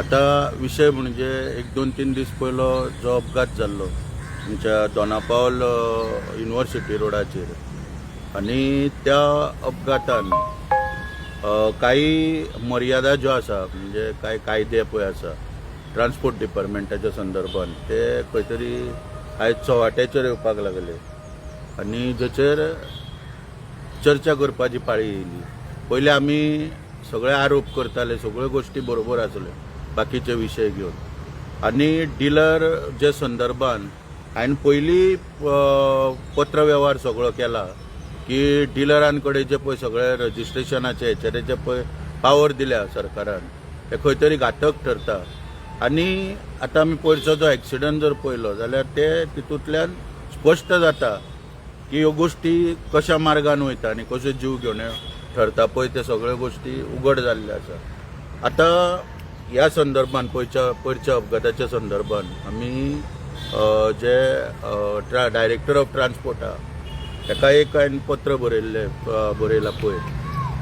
आतां विशय म्हणजे एक दोन तीन दीस पयलो जो अपघात जाल्लो आमच्या दोनापावल युनिवर्सिटी रोडाचेर आनी त्या अपघातान काही मर्यादा ज्यो आसा, म्हणजे कांय कायदे पळय आसा ट्रान्सपोर्ट डिपार्टमेंटाच्या संदर्भान, ते खंय तरी आयज चव्हाट्याचेर येवपाक लागले आनी जेचेर चर्चा करपाची पाळी येयली. पयले आमी सगळे आरोप करताले, सगळ्यो गोश्टी बरोबर आसल्यो बाकीचे विशय घेवन. आनी डिलर जे संदर्भान हांवें पयलीं पत्र वेव्हार सगळो केला की डिलरां कडेन जे पळय सगळे रजिस्ट्रेशनाचे हेचे तेचे पळय पावर दिल्या सरकारान, ते खंय तरी घातक ठरता. आनी आतां आमी पयरचो जो एक्सिडंट जर पळयलो जाल्यार ते तितूंतल्यान स्पश्ट जाता की ह्यो गोश्टी कशा मार्गान वयता आनी कश्यो जीव घेवण्यो ठरता पळय, ते सगळ्यो गोश्टी उगड जाल्ल्यो आसा. आतां ह्या संदर्भान पयरच्या अपघाताच्या संदर्भान आमी जे डायरेक्टर ऑफ ट्रान्सपोर्ट आहा ताका एक हांवें पत्र बरयल्लें, बरयलां पयर.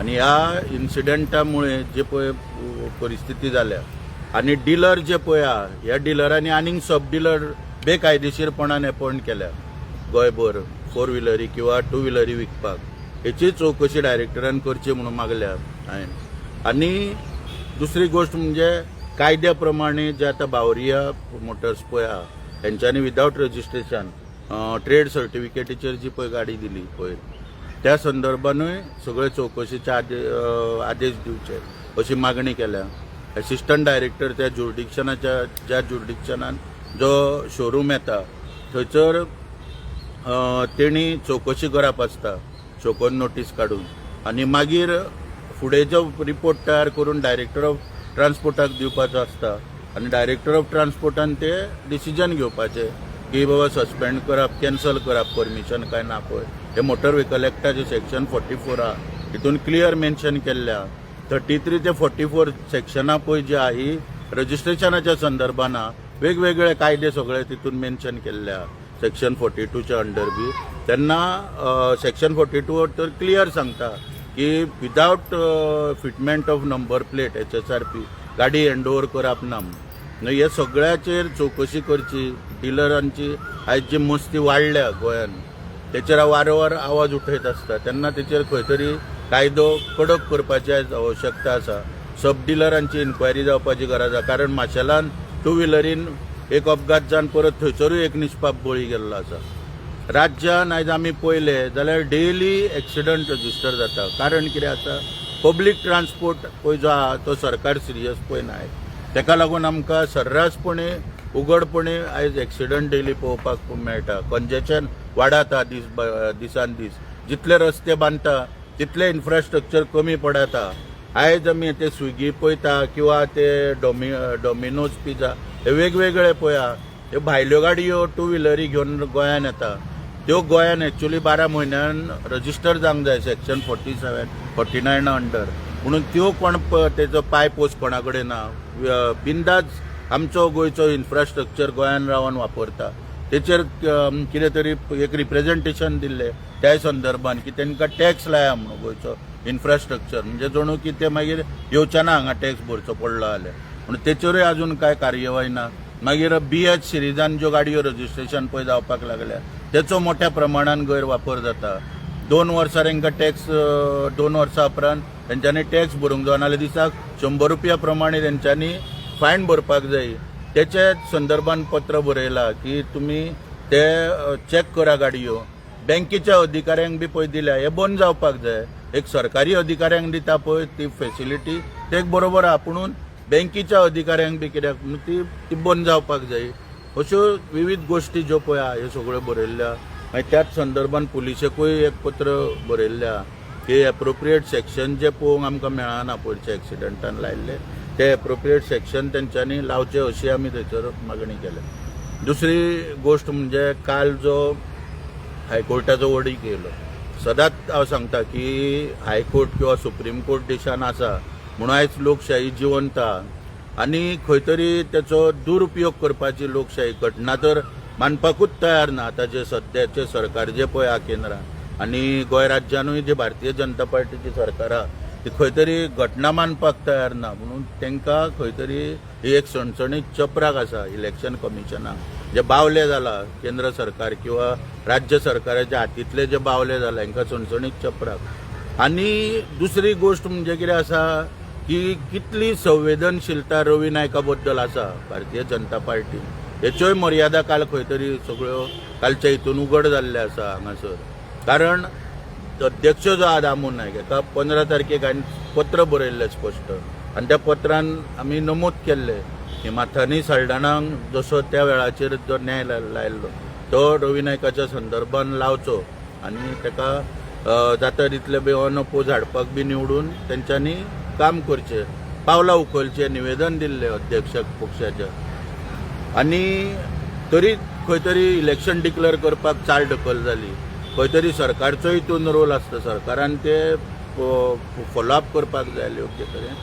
आनी ह्या इन्सिडंटा मुळे जे पळय परिस्थिती जाल्या आनी डिलर जे पळय आहा, ह्या डिलरांनी आनीक सब डिलर बेकायदेशीरपणान एपॉयंट केल्या गोंयभर फोर व्हिलरी किंवा टू व्हिलरी विकपाक, हेची चवकशी डायरेक्टरान करची म्हणून मागल्या हांवें. आनी दुसरी गोश्ट म्हणजे कायद्या प्रमाणे जे आतां बावरिया मोटर्स पळय आहा, तेंच्यांनी विदावट रजिस्ट्रेशन ट्रेड सर्टिफिकेटीचेर जी पळय गाडी दिली पयर, त्या संदर्भानूय सगळे चवकशेचे आदेश दिवचे अशी मागणी केल्या. एसिस्टंट डायरेक्टर त्या ज्युरिडिक्शनाच्या, ज्या ज्युरिडिक्शनान जो शोरूम येता थंयसर तेणी चवकशी करप आसता शोकॉज नोटीस काडून आनी मागीर फुडें जो रिपोर्ट तयार करून डायरेक्टर ऑफ ट्रान्सपोर्टाक दिवपाचो आसता आनी डायरेक्टर ऑफ ट्रान्सपोर्टान ते डिसिजन घेवपाचें की बाबा सस्पेंड करप, कॅन्सल करप परमिशन काय ना. पळय, हे मोटर व्हेकल एक्टाचे सेक्शन 44 आहा, हितून क्लियर मेन्शन केल्लें आहा. 33 ते 44 सेक्शनां पळय जी आहा ही रजिस्ट्रेशनाच्या संदर्भान आहा. वेगवेगळे कायदे सगळे तितून मेन्शन केल्ले आहा सेक्शन 42च्या अंडर बी. तेन्ना सेक्शन 42 तर क्लियर सांगता की without fitment of number plate HSRP गाडी हँड ओवर करप ना म्हणून. न्हय, हे सगळ्याचेर चवकशी करची. डिलरांची आयज जी मस्ती वाडल्या गोंयान, तेचेर हांव वारंवार आवाज उठयत आसता. तेन्ना तेचेर खंय तरी कायदो कडक करपाची आयज आवश्यकता आसा. सब डिलरांची इन्क्वायरी जावपाची गरज आसा, कारण माशेलान टू व्हिलरीन एक अपघात जावन परत थंयसरूय एक निष्पाप बळी गेल्लो आसा. राज्यान आयज आमी पळयले जाल्यार डेली एक्सिडंट रजिस्टर जाता. कारण कितें आसा? पब्लीक ट्रान्सपोर्ट पळय जो आहा तो सरकार सिरियस पळयना आयज. तेका लागून आमकां सर्रासपणे उघडपणे आयज एक्सिडंट डेली पळोवपाक मेळटा. कंजेशन वाडत आहा दीस दिसान दीस. जितले रस्ते बांदता तितले इन्फ्रास्ट्रक्चर कमी पडता. आयज आमी ते स्विगी पळयता किंवा ते डॉमिनोज पिझ्झा हे वेगवेगळे पळया, ह्यो भायल्यो गाडयो टू व्हिलरी घेवन गोंयान येता. त्यो गोंयान एक्चुली 12 म्हयन्यान रजिस्टर जावंक जाय सेक्शन 47, 49 अंडर. म्हणून त्यो कोण तेजो पाय पोस कोणा कडेन ना. बिंदास आमचो गोंयचो इन्फ्रास्ट्रक्चर गोंयान रावन वापरता. तेचेर कितें तरी एक रिप्रेझेंटेशन दिल्लें त्याय संदर्भान की तांकां टॅक्स लाया म्हणून गोंयचो इन्फ्रास्ट्रक्चर, म्हणजे जणू की ते मागीर येवचे ना हांगा टॅक्स भरचो पडलो जाल्यार म्हणून. तेचेरूय अजून कांय कार्यवाही ना. मागीर बीएच सिरिजान ज्यो गाडयो रजिस्ट्रेशन पळय जावपाक लागल्या, तेचो मोठ्या प्रमाणान गैरवापर जाता. 2 वर्सां तांकां टॅक्स, 2 वर्सां उपरांत तेंच्यांनी टॅक्स भरूंक जाय, नाल्यार दिसाक 100 रुपया प्रमाणे तेंच्यांनी फायन भरपाक जाय. तेच्या संदर्भान पत्र बरयलां की तुमी ते चॅक करा गाडयो. बँकेच्या अधिकाऱ्यांक बी पळय दिल्या, हे बंद जावपाक जाय. एक सरकारी अधिकाऱ्यांक दिता पळय ती फेसिलिटी, ते एक बरोबर आहा, पुणून बँकेच्या अधिकाऱ्यांक बी कित्याक म्हणून ती ती बंद जावपाक जाय. अश्यो विविध गोश्टी ज्यो पळय आहा, ह्यो सगळ्यो बरयल्ल्यो आहा. मागीर त्याच संदर्भान पुलिशेकूय एक पत्र बरयल्लें आहा की एप्रोप्रिएट सेक्शन जे पळोवंक आमकां मेळना, पयरच्या एक्सिडंटान लायल्ले ते एप्रोप्रिएट सेक्शन तेंच्यांनी लावचे अशी आमी थंयसर मागणी केल्या. दुसरी गोश्ट म्हणजे काल जो हायकोर्टाचो वर्डीक येयलो, सदांच हांव सांगता की हायकोर्ट किंवा सुप्रीम कोर्ट देशान आसा म्हणून आयज लोकशाही जिवंत आहा आनी खंय तरी तेचो दुरुपयोग करपाची लोकशाही घटना तर मानपाकूच तयार ना. आतां जे सद्याचें सरकार जे पळय आहा केंद्रान आनी गोंय राज्यानूय जे भारतीय जनता पार्टीची सरकार आहा, ती खंय तरी घटना मानपाक तयार ना म्हणून तांकां खंय तरी ही एक सणसणीत चपराक आसा इलेक्शन कमिशनाक जे बावले जाला केंद्र सरकार किंवा राज्य सरकाराच्या हातींतले जे बावले जाला हांकां सणसणीत चपराक. आनी दुसरी गोश्ट म्हणजे कितें आसा की कितली संवेदनशीलता रवी नायका बद्दल आसा भारतीय जनता पार्टी हेच्योय मर्यादा काल खंय तरी सगळ्यो कालच्या हितून उगड जाल्ले आसा हांगासर. कारण अध्यक्ष जो आहा दामू नायक हेका 15 तारखेक हांवें पत्र बरयल्लें स्पश्ट आनी त्या पत्रान आमी नमूद केल्लें की माथानी साल्डाणांक जसो त्या वेळाचेर जो न्याय लायल्लो तो रवी नायकाच्या संदर्भान लावचो आनी ताका जाता तितले बी अनअपोज हाडपाक बी निवडून तेंच्यांनी काम करचें, पावलां उखलचें, निवेदन दिल्लें अध्यक्षाक पक्षाच्या. आनी तरी खंय तरी इलेक्शन डिक्लेअर करपाक चाल ढकल जाली. खंय तरी सरकारचो हितून रोल आसता, सरकारान ते फॉलोअप करपाक जाय योग्य तरेन.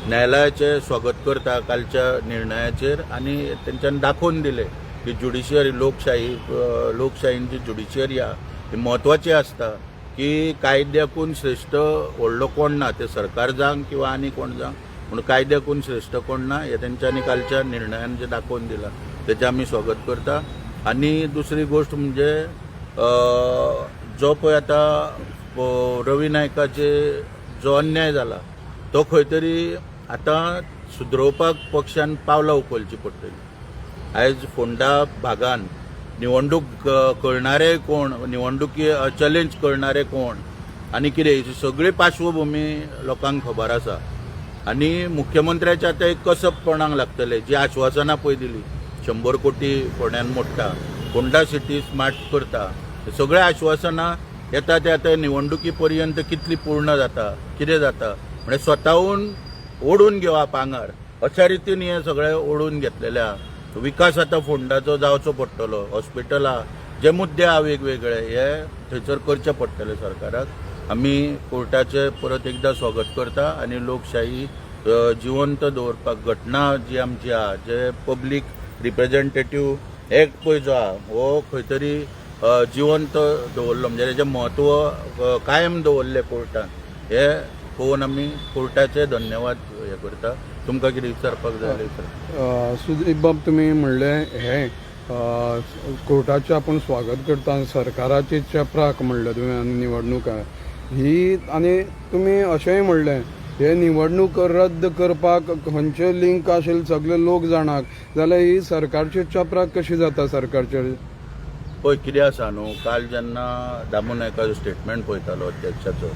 न्यायालयाचें स्वागत करता कालच्या निर्णयाचेर आनी तेंच्यांनी दाखोवन दिलें की ज्युडिशियरी लोकशाही लोकशाहीन जी ज्युडिशियरी आहा ती म्हत्वाची आसता की कायद्याकून श्रेश्ठ व्हडलो कोण ना, ते सरकार जावं किंवा आनी कोण जावं, पूण कायद्याकून श्रेश्ठ कोण ना हें तेंच्यांनी कालच्या निर्णयान जें दाखोवन दिलां तेचें आमी स्वागत करता. आनी दुसरी गोश्ट म्हणजे जो पळय आतां रवी नायकाचे जो अन्याय जाला तो खंय तरी आतां सुदरोवपाक पक्षान पावलां उखलचीं पडटलीं. आयज फोंडा भागान निवडणूक करणारे कोण, निवडणुकी चॅलेंज करणारे कोण आनी कितें ही सगळी पार्श्वभूमी लोकांक खबर आसा. आनी मुख्यमंत्र्याचें आतां एक कसब कोणाक लागतलें, जी आश्वासनां पळय दिली 100 कोटी फोंड्यान मोडटा, फोंडा सिटी स्मार्ट करता, सगळीं आश्वासनां येता ते आतां निवडणुकी पर्यंत कितली पूर्ण जाता, कितें जाता, म्हणजे स्वताहून ओडून घेवप आंगार अशा रितीन हें सगळें ओडून घेतलेलें आहा. विकास आतां फोंडाचो जावचो पडटलो, हॉस्पिटलां जे मुद्दे आहा वेगवेगळे हे थंयसर करचे पडटले सरकाराक. आमी कोर्टाचें परत एकदां स्वागत करता आनी लोकशाही जिवंत दवरपाक घटना जी आमची आहा, जे पब्लीक रिप्रेझेंटेटीव एक्ट पळय जो आहा हो खंय तरी जिवंत दवरलो, म्हणजे तेजें म्हत्व कायम दवरलें कोर्टान, हे पळोवन आमी कोर्टाचे धन्यवाद हे करता. तुमकां कितें विचारपाक जाय जाल्यार विचारा. सुदीप बाब, तुमी म्हणलें हें कोर्टाचें आपूण स्वागत करता आनी सरकाराची चपराक म्हणलें तुवें आनी निवडणूक ही, आनी तुमी अशेंय म्हणलें हे निवडणूक रद्द करपाक खंयचे लिंक आशिल्ले सगळे लोक जाणाक, जाल्यार ही सरकारची चपराक कशी जाता सरकारचेर? पळय कितें आसा न्हू, काल जेन्ना दामू नायकाचो स्टेटमेंट पळयतालो अध्यक्षाचो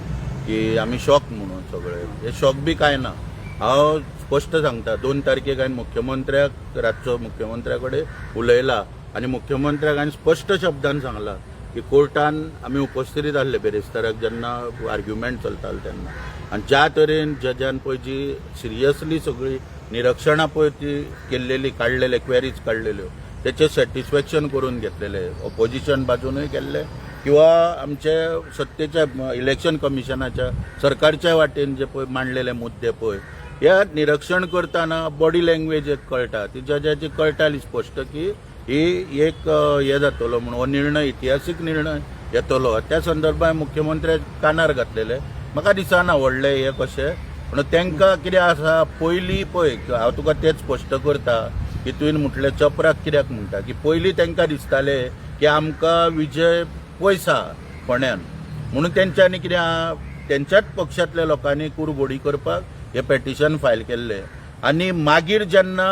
की आमी शॉक म्हणून सगळे, हे शॉक बी कांय ना. हांव स्पश्ट सांगता, 2 तारखेक हांवें मुख्यमंत्र्याक रातचो मुख्यमंत्र्या कडेन उलयला आनी मुख्यमंत्र्याक हांवें स्पश्ट शब्दान सांगला की कोर्टान आमी उपस्थित आसले बेरेस्ताराक जेन्ना आर्ग्युमेंट चलताले तेन्ना, आनी ज्या तरेन जजान पळय जी सिरियसली सगळी निरक्षणां पळय ती केल्लेली, काडलेले क्वेरीज काडलेल्यो, तेचें सॅटिस्फॅक्शन करून घेतलेले ऑपोजिशन बाजूनय केल्ले किंवा आमचे सत्तेच्या इलेक्शन कमिशनाच्या सरकारच्या वाटेन जे पळय मांडलेले मुद्दे पळय, ह्या निरक्षण करतना बॉडी लँग्वेज एक कळटा, ती जजाची कळटाली स्पश्ट की ही एक हे जातलो म्हणून हो निर्णय इतिहासीक निर्णय येतलो. त्या संदर्भात मुख्यमंत्र्याक कानार घातलेले. म्हाका दिसना व्हडलें हें कशें, पूण तांकां कितें आसा पयलीं पळय हांव तुका तेंच स्पश्ट करता की तुवें म्हटलें चपराक कित्याक म्हणटा की पयलीं तांकां दिसतालें की आमकां विजय पयस आहा फोंड्यान, म्हणून तेंच्यांनी कितें आहा तेंच्याच पक्षांतल्या लोकांनी कुरघोडी करपाक हें पेटिशन फायल केल्लें. आनी मागीर जेन्ना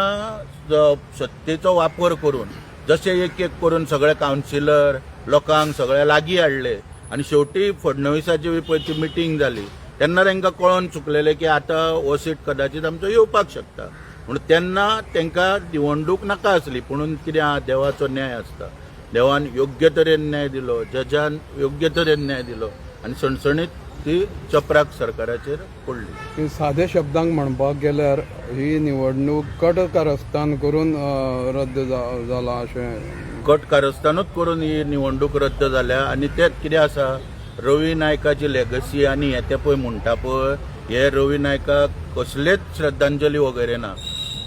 सत्तेचो वापर करून जशे एक एक करून सगळे कावन्सिलर लोकांक सगळे लागीं हाडले आनी शेवटी फडणवीसाची पळय ती मिटींग जाली तेन्ना तांकां कळोन चुकलेलें की आतां हो सीट कदाचित आमचो येवपाक शकता म्हणून तेन्ना तांकां निवडणूक नाका आसली. पुणून कितें आहा, देवाचो न्याय आसता, देवान योग्य तरेन न्याय दिलो, जजान योग्य तरेन न्याय दिलो आनी सणसणीत ती चपराक सरकाराचेर पडली. साध्या शब्दांक म्हणपाक गेल्यार ही निवडणूक कट कारस्थान करून रद्द जाला अशें? कट कारस्थानूच करून ही निवडणूक रद्द जाल्या. आनी तेच कितें आसा, रवी नायकाची लेगसी आनी हे ते पळय म्हणटा पळय, हे रवी नायकाक कसलेच श्रद्धांजली वगैरे ना.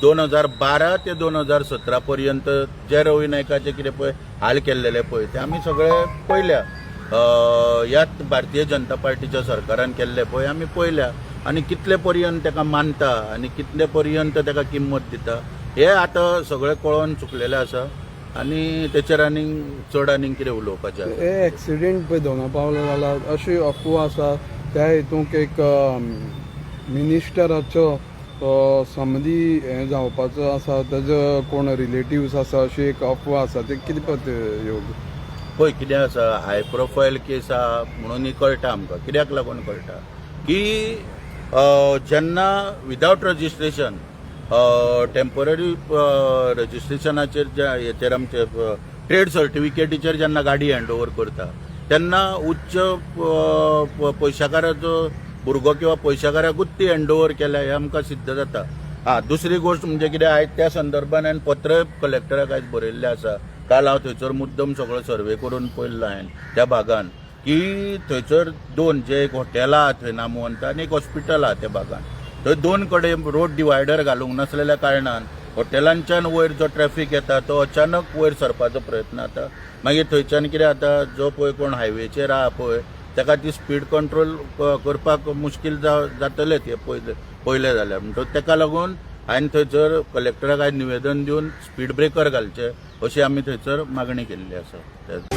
2012 ते 2017 पर्यंत जे रवी नायकाचे कितें पळय हाल केल्लेले पळय ते आमी सगळे पळयल्या, ह्याच भारतीय जनता पार्टीच्या सरकारान केल्ले पळय आमी पळयल्या. आनी कितले पर्यंत ताका मानता आनी कितले पर्यंत ताका किंमत दिता हे आतां सगळें कळोन चुकलेलें आसा आनी तेचेर आनीक चड आनीक कितें उलोवपाचें आसा. हे एक्सिडेंट पळय दोना पावला जाला अशी अफवा आसा त्या हितूंक एक मिनिस्टराचो समदी हें जावपाचो आसा, ताजो कोण रिलेटिव्स आसा अशी एक अफवा आसा, ते कितें पत योग्य? पळय कितें आसा, हाय प्रोफायल केस आहा म्हणून ही कळटा आमकां. कित्याक लागून कळटा की जेन्ना विदावट रजिस्ट्रेशन, टेम्पररी रजिस्ट्रेशनाचेर ज्या हेचेर आमचे ट्रेड सर्टिफिकेटीचेर जेन्ना गाडी हँड ओवर करता तेन्ना उच्च पयशाकाराचो भुरगो किंवा पयशाकाराकूच ती हँड ओवर केल्या हें आमकां सिद्ध जाता. हा, दुसरी गोश्ट म्हणजे कितें, आयज त्या संदर्भान हांवें पत्र कलेक्टराक आयज बरयल्लें आसा. काल हांव थंयसर मुद्दम सगळो सर्वे करून पयलो हांवें त्या भागान की थंयसर दोन जे एक हॉटेल आहा थंय नामवंत आनी एक हॉस्पिटल आहा त्या भागान, थंय दोन कडेन रोड डिवायडर घालूंक नासलेल्या कारणान हॉटेलांच्यान वयर जो ट्रॅफिक येता तो अचानक वयर सरपाचो प्रयत्न जाता. मागीर थंयच्यान कितें जाता, जो पळय कोण हायवेचेर आहा पळय ताका ती स्पीड कंट्रोल करपाक मुश्कील जातलें ते पयलें पयलें जाल्यार. म्हणटकच ताका लागून हांवें थंयसर कलेक्टराक आयज निवेदन दिवन स्पीड ब्रेकर घालचे अशी आमी थंयसर मागणी केल्ली आसा.